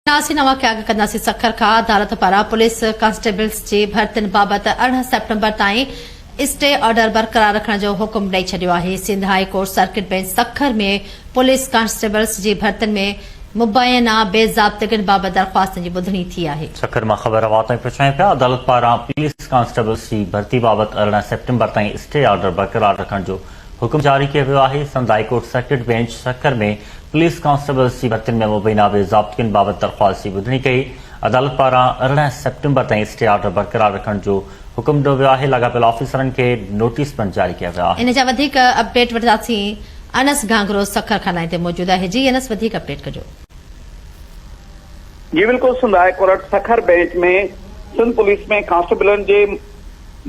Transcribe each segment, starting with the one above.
ناسين اوهان کي آگاهه ڪنداسين سکر کان عدالت پاران پوليس ڪانسٽيبلز جي ڀرتين بابت 18 سيپٽمبر تائين اسٽي آرڊر برقرار رکڻ جو حڪم ڏئي ڇڏيو آهي Sindh high court circuit bench Sukkur ۾ police constables جي ڀرتين ۾ مبينا بي ضابطگين بابت درخواستن جي ٻڌڻي ٿي آهي. سکر مان خبر اوهان تائين پهچايون پيا عدالت پاران پوليس ڪانسٽيبلز جي ڀرتي بابت 18 سيپٽمبر تائين اسٽي آرڊر برقرار رکڻ جو حڪم جاري ڪيو ويو آهي، Sindh high court circuit bench Sukkur ۾ police constables جي ڀرتين ۾ مبينا بي ضابطگين بابت درخواست جي ٻڌڻي ڪئي، عدالت پاران 18 سيپٽمبر تائين اسٽي آرڊر برقرار رکڻ جو حڪم ڏنو ويو آهي، لاڳاپيل آفيسرن کي نوٽيس پڻ جاري ڪيا ويا آهن. ان جا وڌيڪ اپڊيٽ وٺنداسين انس گهانگهرو سکر کان لائين تي موجود آهي جي انس وڌيڪ اپڊيٽ ڪجو. جي بلڪل Sindh high court Sukkur bench ۾ Sindh police ۾ ڪانسٽيبلن جي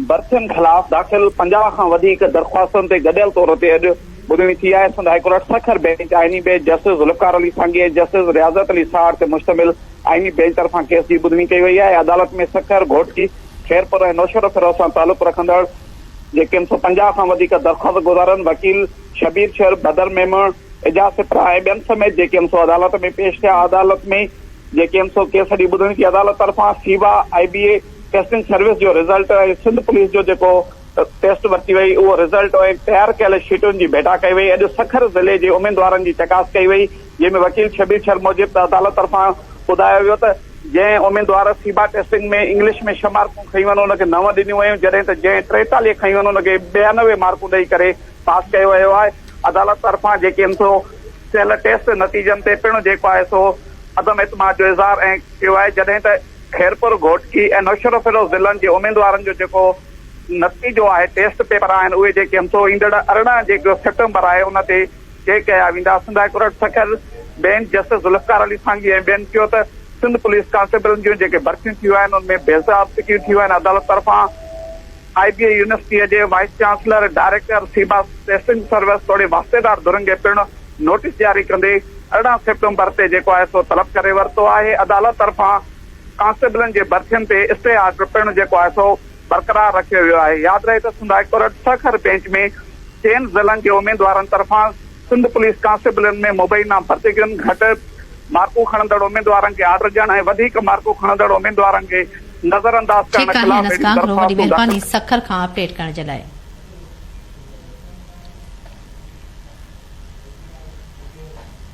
ڀرتين خلاف داخل 50 کان وڌيڪ درخواستن تي گڏيل طور تي اڄ ٻڌڻي ٿي آهي. Sindh high court Sukkur bench آئيني بينچ جسٽس ذوالفقار علي سانگي ۽ جسٽس رياضت علي ساهڙ تي مشتمل آئيني بينچ طرفان ڪيس جي ٻڌڻي ڪئي وئي آهي. عدالت ۾ سکر، گهوٽڪي، خيرپور ۽ نوشهروفيروز سان تعلق رکندڙ جيڪي 150 کان وڌيڪ درخواست گذارن وڪيل شبير شر، بدر ميمڻ، اعجاز سپرا ۽ ٻين سميت جيڪي ايم سو عدالت ۾ پيش ٿيا. عدالت ۾ جيڪي ايم سو ڪيس جي ٻڌڻي ٿي. عدالت طرفان سيوا، آء بي اي ٽيسٽنگ سروس جو رزلٽ ۽ سنڌ پوليس جو جيڪو ٽيسٽ ورتي وئي اهو رزلٽ ۽ تيار ڪيل شيٽن جي ڀيٽا ڪئي وئي. اڄ سکر ضلعي جي اميدوارن جي چڪاس ڪئي وئي جنهن ۾ وڪيل شبير شر موجب ته عدالت طرفان ٻڌايو ويو ته جنهن اميدوار سيبا ٽيسٽنگ ۾ انگلش ۾ ڇهه مارڪون کنيون آهن ان کي نو ڏنيون ويون جڏهن ته جنهن 43 کنيون آهن ان کي 92 مارڪون ڏئي ڪري پاس ڪيو ويو آهي. عدالت طرفان جيڪي ايم سو ٿيل ٽيسٽ نتيجن تي پڻ جيڪو آهي سو عدم اعتماد جو اظهار ۽ ڪيو آهي جڏهن ته خيرپور، گهوٽڪي ۽ نوشهروفيروز ضلعن جي اميدوارن جو جيڪو نتيجو آهي ٽيسٽ پيپر آهن اهي جيڪي ايم سو ايندڙ 18 جيڪو سيپٽمبر آهي ان تي چيڪ ڪيا ويندا. Sindh high court Sukkur bench justice Zulfiqar Ali Sangi ۽ ٻين چيو ته سنڌ پوليس ڪانسٽيبلن جون جيڪي ڀرتيون ٿيون آهن ان ۾ بيضابطگيون ٿيون آهن عدالت طرفان آء بي اي يونيورسٽيء جي وائيس چانسلر، ڊائريڪٽر سيبا ٽيسٽنگ سروس توڙي واسطيدار ڌرين کي پڻ نوٽيس جاري ڪندي 18 سيپٽمبر تي جيڪو آهي سو طلب ڪري ورتو آهي. عدالت طرفان ڪانسٽيبلن جي ڀرتين تي اسٽي آرڊر پڻ جيڪو آهي سو برقرار رکيو ويو آهي. ياد رهي ته Sindh high court Sukkur bench ۾ چئن ضلعن جي اميدوارن طرفان سنڌ پوليس ڪانسٽيبلن ۾ مبينا ڀرتين، گهٽ مارڪون کڻندڙ اميدوارن کي آرڊر ڏيڻ ۽ وڌيڪ مارڪون کڻندڙ اميدوارن کي نظرانداز ڪرڻ ٺيڪ آهي خلاف انس اهڙيون گهانگهرو وڏي درخواستون داخل مهرباني سکر کان اپڊيٽ ڪرڻ جي لاء.